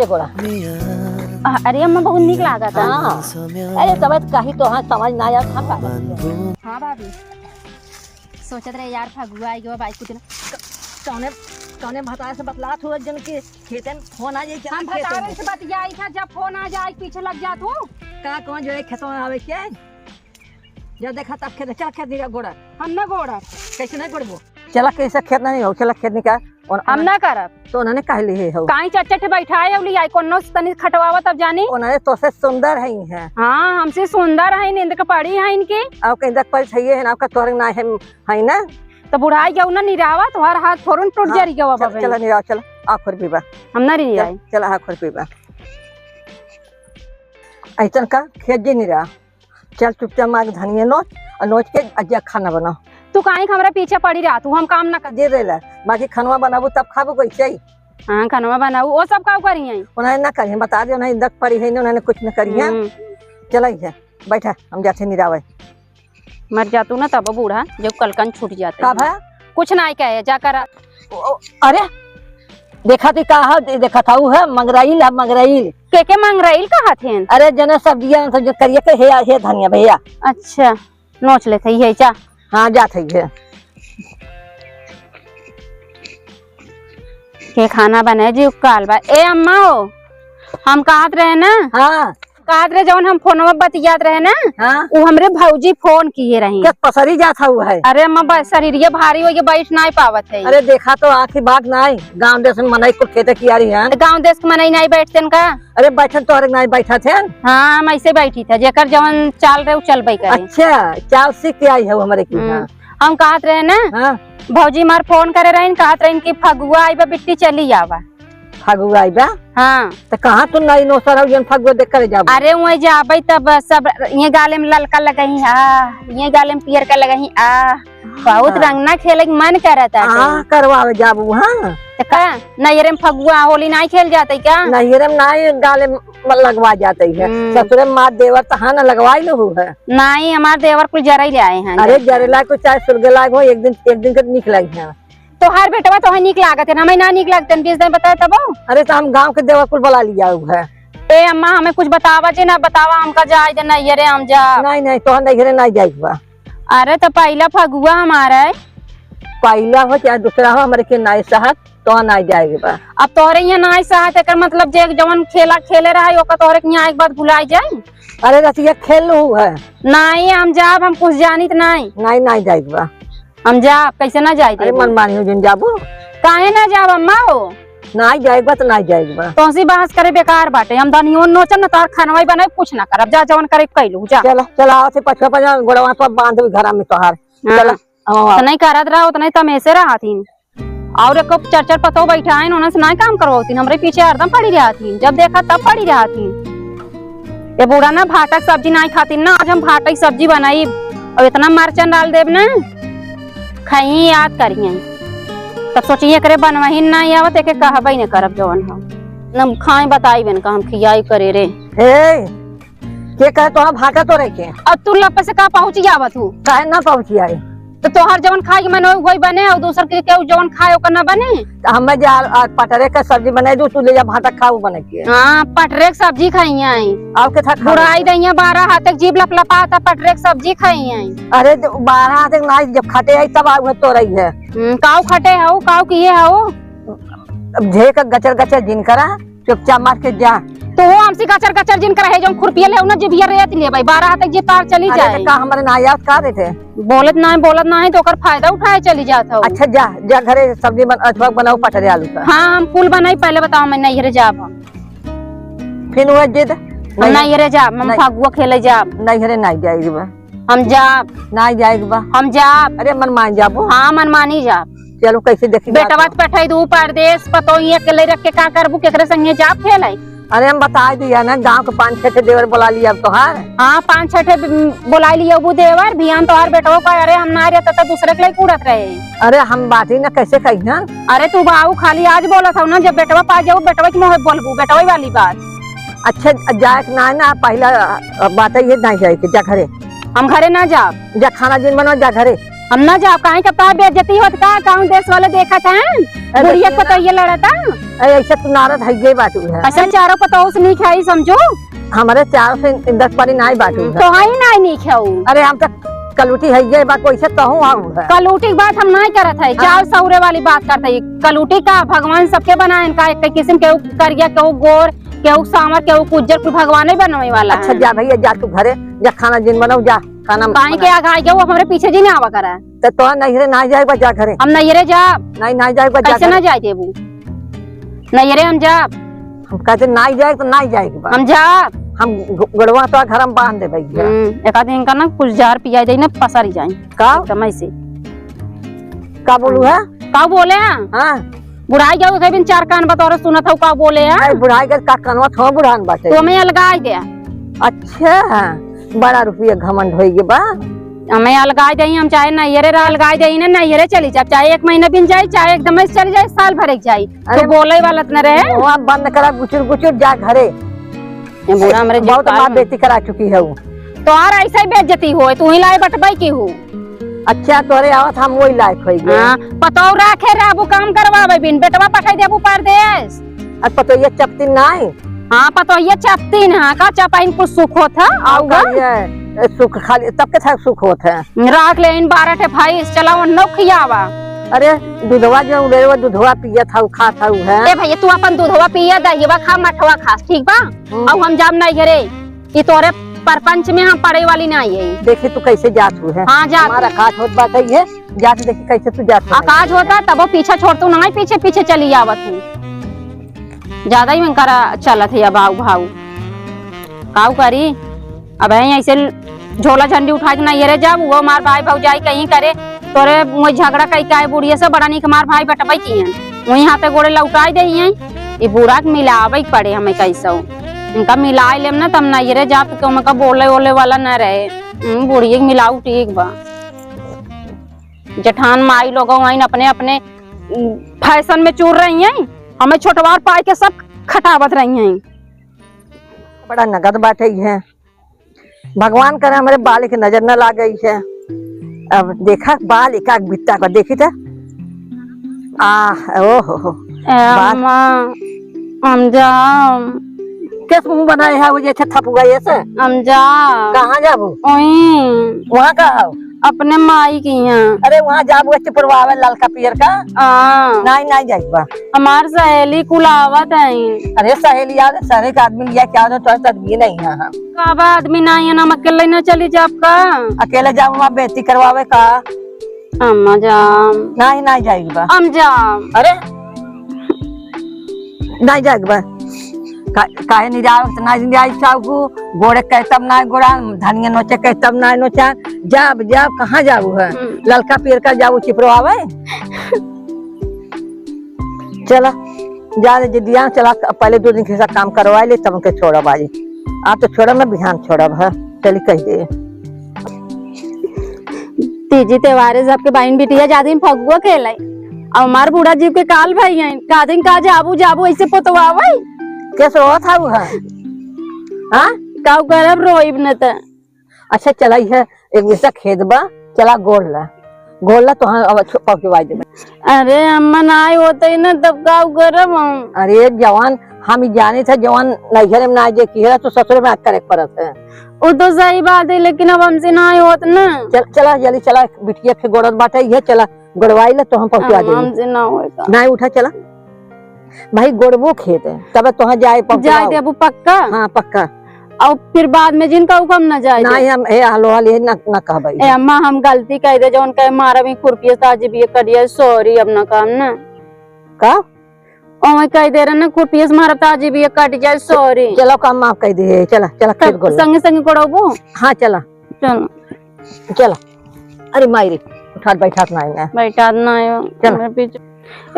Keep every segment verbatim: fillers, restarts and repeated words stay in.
के गोड़ा। अ-, अरे अम्मा, बहुत नीक लागत है। हाँ। अरे तब कही तो हाँ, समझ ना आया था का। हाँ भाभी, सोचत रहे यार, फगुआ आई गवा, बाइक कुछ ना। क-, कौने, कौने भतारे से बतलात हो जन के खेते में फोन आ जाए क्या? हम खेते भतारे में से बतियाई था, जब फोन आ जाए पीछे लग जा तू। का कौन जो है खेतों में आवे के? जब देखा तब खेत, चल खेत निकाल गोड़ा। हम ना गोड़ा। कैसे नहीं गोड़बो? चला कैसे खेत नहीं हो, चला खेत निकाल। और हम ना करब। तो उन्होंने कह ली है हो। काई चट चट बैठा है, उली आई कोनो से तनी खटवावा तब जानी। उन्होंने तो से सुंदर है ही है। हाँ, हमसे सुंदर है, नींद के पड़ी है इनकी। अब कहीं तक पल सही है ना, आपका तोहर ना है, है ना? तो बुढ़ाई गऊ ना निरावा, तोहर हाथ फोरन टूट हाँ, जरी गवा चल, बाबा। चला निराव, चल, आ खुरपी बा। हम ना चल, निराई। चल, आ खुरपी बा। ऐसन का खेत जे निराव। चल चुपचाप मार धनिया नोच, और नोच के अजिया खाना बनाओ। तू काहे के हमरा पीछे पड़ी रहा, तू हम काम ना कर। दे देला, बाकी खानवा बनाबू तब खाबू कैसे? हाँ, खानवा बनाऊ, वो सब का करी हैं? उन्हें ना करिए, बता दे, उन्हें दक पड़ी है, उन्हें कुछ न करिए। हम्म। चलाई है, बैठा, हम जाते निरावे। मर जा तू ना तब बूढ़ा, जब कलकन छूट जाते का हैं। भा? कुछ ना कहे, जा कर। ओ, अरे, देखा थी का है, दे-, देखा था, ऊ है मंगराइल, है मंगराइल। के के मंगराइल कहा थे? अरे, जने सब दिया, सब जो करिए के, हे, हे धनिया भैया। अच्छा, नोच लेते ही है, जा। हाँ, जात है ये। के खाना बने जी, काल बा। ए अम्मा हो, हम कहत रहे ना, हाँ। कहत रहे, जौन हम फोनवा बतियात रहे ना, हाँ। उ हमरे भौजी फोन किए रही। के पसरी जात हऊ है? अरे अम्मा, बस शरीरिया भारी होइके बैठ नाई पावत है। अरे देखा तो आँखी बाग नाई, गाँव देश में मनई कुल खेते कियारी हैं। तो गाँव देश के मनई नाई बैठते न का? अरे बैठन तोहरे नाई बैठा थे। हाँ, हम ऐसे बैठी था, जेकर जौन चाल रहे उ चलबे करे। अच्छा, चाल सीख के आई है हमरे की, हम्म। हाँ। हम कहत रहे ना, हाँ। भौजी मार फोन करे रहीन, कहत रहीन कि फगुआ आइबा बिट्टी चली आवा। फगुआ आइबा? हाँ। त कहाँ तू नई नोसर हो जन फगुआ देख करे जाबू? अरे वहीं जाबे तब सब ये गाले में ललका लगही आ, ये गाले में पियर का लगही आ, बहुत हाँ। रंगना खेले के मन करत आ। हाँ, करवावे जाबू, हाँ। त का नैहरे में फगुआ होली नाई खेल जाते का? नैहरे में नाई गाले में लगवा जाते है। हम्म। ससुरे में मार देवर त हाँ ना लगवाई लहू है। नाई, हमार देवर कुल जरई ले आए हैं। अरे जरेला को चाहे सुलगे लाग हो, एक दिन, एक दिन के निकल है। तोहार बेटवा तोहे नीक लागत है, हमें ना नीक लागत है, बीस दिन बताए तबो। अरे, तो हम गाँव के देवर कुल बुला लिया हुआ है। ए अम्मा, हमें कुछ बतावा जे ना बतावा, हमका जाए दे नैहरे, हम जा। नहीं, नहीं, तोहर नैहरे नहीं जाए के बा। अरे, तो पहिला फगुआ हमारा है। पहिला हो चाहे दूसरा हो, हमारे के नाई सहत, तोहर नहीं जाए के बा। अब तोहरे यहाँ नाई सहत, एकर मतलब जे जवन खेला खेले रहा, ओका तोहरे के यहाँ एक बात भुलाई जाए। अरे, रसिया खेल लू है। नहीं, हम जाब, हम कुछ जानित नहीं। नहीं, नहीं जाए के बा। हम जाब, कैसे ना जाई अरे देबू? मन मानी हो जन जाबू। काहे ना जाब अम्मा हो? नाई जाए के बा त नाई जाए के बा। तोहसे बहस करे बेकार बाटे। हम धनियो नोचब ना, तोहार खानवा ही बनाई, कुछ ना करब। जा जवन करे कइलू, जा। चला, चला, आओ से पछवा पछवा गोड़वा पर बांध भी घरा में तोहार। हाँ। चला, आओ, आओ। उतने करत रहा, उतने तमेसे रहत ही। और एको चार चार पतो बैठा है, उन्हें से नाई काम करवाती, हमरे पीछे हरदम पड़ी रहती, जब देखा तब पड़ी रहती। ये बूढ़ा ना भाटा के सब्जी नाई खाती ना, आज हम भाटा की सब्जी बनाई और इतना मरचन डाल देब ना, खाई याद करिए। तब सोचिए एकरे बनवाही नाई आवत, एके कहबे न करब जवन हो। न खाए बताई बन का हम खियाई करे रे। ए, के कहे तोहरा भाटा तोरे के? अब तू लप से का पहुँच आवत हूँ? काहे ना पहुँची आई? तो तोहर जवन खाए के मन हो, वही बने, और दूसर के केहू जवन खाए, ओकर ना बने? तो हमें जा, आ, पटरे के सब्जी बनाई दू, तू ले जा भाटा खाऊ बने के। हाँ, पटरे के सब्जी खाई आई। और के था खा बुढ़ाई ले? दइया बारह हाथ तक जीभ लपलपाता, पटरे के सब्जी खाई आई। अरे, तो बारह हाथ तक ना, जब खटे आई तब आऊ है तो रही है। हम्म, काऊ खटे हऊ, काऊ किए हऊ? अब झे का गचर गचर जिन करा, चुपचाप मार के जा। तो वो हमसे गचर गचर जिन कर है, जो खुरपिया ले ना, जिभिया रेत ले भाई, बारह हाथ तक जे तार चली अरे जाए। तो का हमारे ना याद का देते? बोलत ना है, बोलत ना है, तो ओकर फायदा उठाए चली जात हो। अच्छा जा, जा घरे सब्जी बन-, अथवा बनाओ पटरे आलू का। हाँ, हम कुल बनाई, पहले बताओ, मैं नैहरे जाब हम। फिर वो जिद, हम नैहरे नैहरे जाब, हम नहीं। फगुआ खेले जाब। नैहरे नहीं जाएगी बा। हम जाब। ना जाए के बा। हम जाब। अरे मन मान जाबो। हाँ, मन मानी जाब। चलो कैसे देखी बेटवा बात। तो पठाई दू परदेस, पतोहिया के ले रख के का करबू, केकरे संगे जाब खेले? अरे हम बता दिया ना, गांव के पाँच छह ठे देवर बुला लिया अब तोहार। हाँ, पाँच छह ठे ब-, बुला लिया वो देवर, भियान तोहार बेटवा का, अरे हम ना रहता तो दूसरे के लिए कूड़त रहे। अरे हम बात ही ना कैसे कही ना। अरे तू बाऊ खाली आज बोलत हऊ ना, जब बेटवा पा जाऊ, बेटवा के मुँह बोलबू, बेटवा वाली बात। अच्छा जाए के ना है ना, पहला बात है ये नहीं जाए के, जा घरे। हम घरे ना जाब। जा खाना जिन बनाओ, जा घरे। हम ना जाब, काहे का तोहार बेइज्जती होत का? गाँव देश वाले देखत हैं, अरे बुढ़िया देखिए ना। पतोहिया लड़ता। अरे ऐसे तू नारद हइये बाटू है। अच्छा, चारों पतोह से नीक है, समझू। हमरे चारों से इंदर पारी नाई बाटू है। तो है ही नाई नीक है उ। अरे हम तो कलूटी हइये बा, कोई से कहूँ आऊ है। कलूटी की बात हम नाई करत है, हाँ। चार सौरे वाली बात करत है। कलूटी का भगवान सबके बनाए हैं, का एक किस्म के, केहू करिया, केहू गोर, केहू सांवर, केहू उज्जर, कुल भगवान ही बनवे वाला अच्छा है। जा भैया, जा तू घरे, जा खाना जिन बनाऊ, जा। खाना काहे बना। के आगा आइगे, वो हमरे पीछे जी ना आवा करा। तो तोहर नैहरे ना जाए बा, जा घरे। हम नैहरे जाब। नहीं, ना जाए बा, जा कैसे ना घरे। जाए देबू? नैहरे हम जाब। हम कहते ना जाए तो ना जाए के बा। हम जाब। हम गो-, गोड़वा तो घर हम बांध देबे भैया। हम्म, एक आध दिन का ना कुछ जहर पिया जाई ना, पसर जाई। का? एकदम ऐसे। का बोलू है? का बोले हैं? हाँ। बुढ़ाई जाऊ, उसे बिन चार कान बतौरे सुनत हऊ, का बोले हैं? अरे बुढ़ाई के का कनवा थो बुढ़ान बाटे। तो हमें अलगाई दे। अच्छा, बड़ा रुपया घमंड होई गे बा। हमें अलगाई दे, हम चाहे नैहरे रह, अलगाई दे, इन्हें नैहरे चली जाए, चाहे एक महीना बिन जाई, चाहे एकदम से चली जाए, साल भर एक जाई। अरे तो बोले वाला त न रहे। मुंह बंद करा, गुचुर गुचुर जा घरे। ये बूढ़ा हमरे बहुत जुकाल माँ में। बेइज्जती करा चुकी है वो। तोहार ऐसे ही बेइज्जती होए, तू ही लाए बटबई की हूँ। अच्छा, तोरे आवत हम वही लायक होई गए। हाँ, पतोह राखे रहबू, काम करवावे बिन, बेटवा पठाई देबू परदेस। अब पतोहिया चपती नाई? हाँ, पतोहिया चपती ना, का चपाइन कुछ सुख होत है? और आऊ का घर? ये, ए, सुख खाली, तब के था सुख होत है। राख ले इन बारह ठे भैंस, चला उन्नो खियावा। अरे, दूधवा जो उड़े वो दूधवा पियत हऊ, खात हऊ है। ए भैया, तू अपन दूधवा पिया, दहियवा खा, मठवा खा, ठीक बा? हम्म। अब हम जाब नैहरे, ई तोरे परपंच में हम पड़े वाली नाई है। देखी तू कैसे जात हू है। हाँ, जात हमारा हूँ। काज होत बाटे ये, जात देखी कैसे तू जात हू। आ काज होता तब वो पीछे छोड़ तू ना, पीछे पीछे चली आवत हूँ। ज्यादा ही मन करा चलत है अब आऊ भाऊ। काऊ करी, अब यहीं ऐसे झोला झंडी उठा के नैहरे जाब, वो हमार भाई भौजाई कहीं करे, तोरे वही झगड़ा कई काहे बुढ़िया से बड़ा नीक हमार भाई बटबई की हैं, वहीं हाथे गोड़े लौटाई दे हैं। ई बूढ़ा के मिलावे के पड़े हमें कैसो, इनका मिलाए लेम ना तब नैहरे जाब तो उनका बोले ओले वाला न रहे। हम्म, बुढ़िया के मिलाऊ ठीक बा। जेठान माई लोग वहीं अपने अपने, उम, फैशन में चूर रही हैं, हमें छोटवार पाई के सब खटावत रही हैं। बड़ा नगद बाटे है। भगवान करे हमरे बाल के नजर न लागे है। अब देखा बाल एक आग बित्ता का देखी त। आ, ओ हो हो। ए बाल अम्मा, हम जाम। केस मुंह बनाए है वो जैसे थपुआ ये से? हम जा। कहाँ जाबू? ओई। वहाँ का हो? अपने माई के यहाँ। अरे वहाँ जाबू चिपरवावे ललका पियर का? हाँ। नाई, नाई जाइबा। हमार सहेली कुल आवत है। अरे सहेली यार, सहेली का आदमी लिया क्या हो, तो आदमी नहीं है हम। का बा आदमी नहीं है ना, हम अकेले ना चली जाब का? अकेले जाबू वहाँ बेइज्जती करवावे का? अम्मा जाम। नाही, नाही जाइक बा। हम जाम। अरे, नाही जाइक बा। का-, काहे नहीं जाओ? नाही जाइक चाहू, गोड़े कहे तब नाही गोड़ा, धनिया नोचे कहे तब नाही नोचा। जाब, जाब, कहाँ जाबू है? हम्म। ललका पियरका जाबू चिपरो आवे। चला, जा रे जिदिया, चला, पहले दो दिन के साथ काम करवा ले, तब उनके छोड़ब आज। आज तो छोड़ब ना, बिहान छोड़ब है, चली कह दे। तीजी त्योहारे सबके बहिन बिटिया जादिन फगुआ खेले, अब हमार बूढ़ा जीव के काल भाई हैं, का दिन का जाबू जाबू ऐसे पोतवावे। कैसे होत है वो है? हाँ? काऊ करब, रोइब न त। अच्छा, चला, ई है एक बिस्सा खेत बा, चला गोड़ ला, गोड़ ला, तो हम अब छ-, पहुँचवाई देबे। अरे अम्मा, नाई होते ही ना, तब का करब हम? अरे जवान, हम ही जाने थे, जवान नैहरे में ना जे किहे, तो ससुरे में करे के पड़त है। वो तो सही बात है, लेकिन अब हमसे नाई होत ना। चल, चला, जल्दी चला, बिटिया के गोड़त बाटे, ये चला, गोड़वाई ला, तो हम पहुँचवा हम, देबे। हमसे ना होता। नाई उठा, चला। भाई गोड़बो खेत है, तब तोहाँ जाए पहुँचवाओ। जाए देबू पक्का? हाँ, पक्का। और फिर बाद में जिनका हुक्म ना जाए दे। नहीं, हम, ए, हलो, हल, ये ना, ना कहबै। ए, अम्मा, हम गलती कह दे, जौन कहे मारा भी खुरपिया से आज भी ये करिए, sorry, अब ना काम ना। का? ओ, मैं कह दे रहा ना, खुरपिया से मारा तो आज भी ये कट जाए, sorry। चलो, काम माफ कह दे, चला, चला, खेत तब गोड़ ला। संगे संगे गोड़बू? हाँ, चला। चलो। चला। अरे माई रे, उठात बैठात ना आइने। बैठात ना आयो, चल। हमरे पीछे।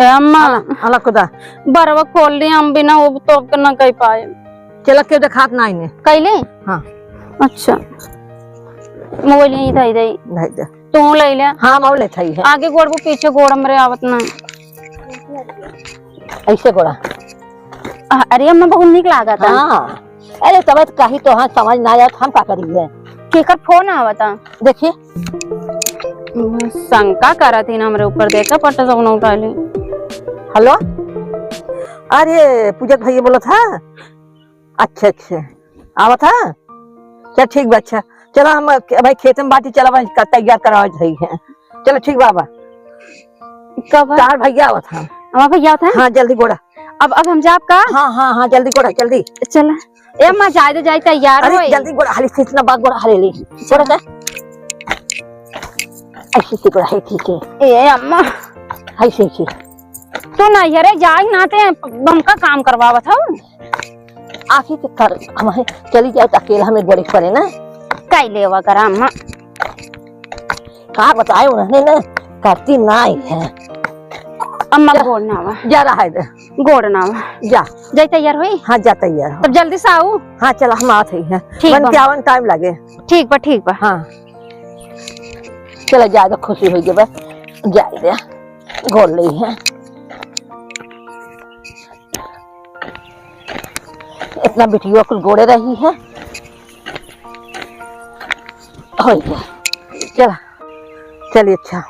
ए अम्मा। अला, अला खुदा। बरवा खोल ली, हम बिना वो तो के ना कह पाए। चला, केहू देखात ना आइने। कैले? हाँ। अच्छा। मोबाइल यहीं धई दई। धई दे। तू ले ले। हाँ, हम ले थई है। आगे गोड़बू, पीछे गोड़ हमरे आवत ना। ऐसे गोड़ा। अ-, अरे अम्मा, बहुत नीक लागत है। हाँ। अरे तब तो कही तो हाँ, समझ ना आया, हम का करी है? केकर फोन आवता? देखिए। शंका करत ही ना हमरे ऊपर, देखा पट्टा सब ना उठा ले। हेलो, अरे पूजा के भैया बोलत ह? अच्छा अच्छा, आवत ह। चल ठीक बा, अच्छा चला हम भाई खेत में बाटी, चला भाई तैयार करावत है। चलो ठीक बा, बा। कब है? तार भैया आवत ह। हमार भैया आवत है? हाँ जल्दी गोड़ा। अब अब हम जाब का? हाँ हाँ हाँ जल्दी गोड़ा जल्दी। चला। ए अम्मा, जाए दे, जाए तैयार अरे होई। जल्दी गोड़ा हाली से इतना बा गोड़ा हाली ले। गोड़ा का? ऐसे से गोड़ा है ठीक है। ए अम्मा। ऐसे ऐसे। तू नैहरे जाए ना ते हमका काम करवावत हऊ। आखिर के कर हम चली जाए तो अकेला हमें गोड़े पड़े ना। कई लेवा करा अम्मा। का बताए उन्होंने ना करती ना ही है। अम्मा जा। गोड़ ना आवा। जा रहा है दे। गोड़ ना आवा। जा। जाई तैयार होई? हाँ जा तैयार हो। तब जल्दी से आऊ। हाँ चला हम आवत ही हैं। ठीक बन बा। के आवन टाइम लगे। ठीक बा ठीक बा। हाँ चला जाए तो खुशी हो जाए। जाए दे गोड़ ले है। इतना बिटिया कुल गोड़े रही है। हो गया। चला चलिए अच्छा।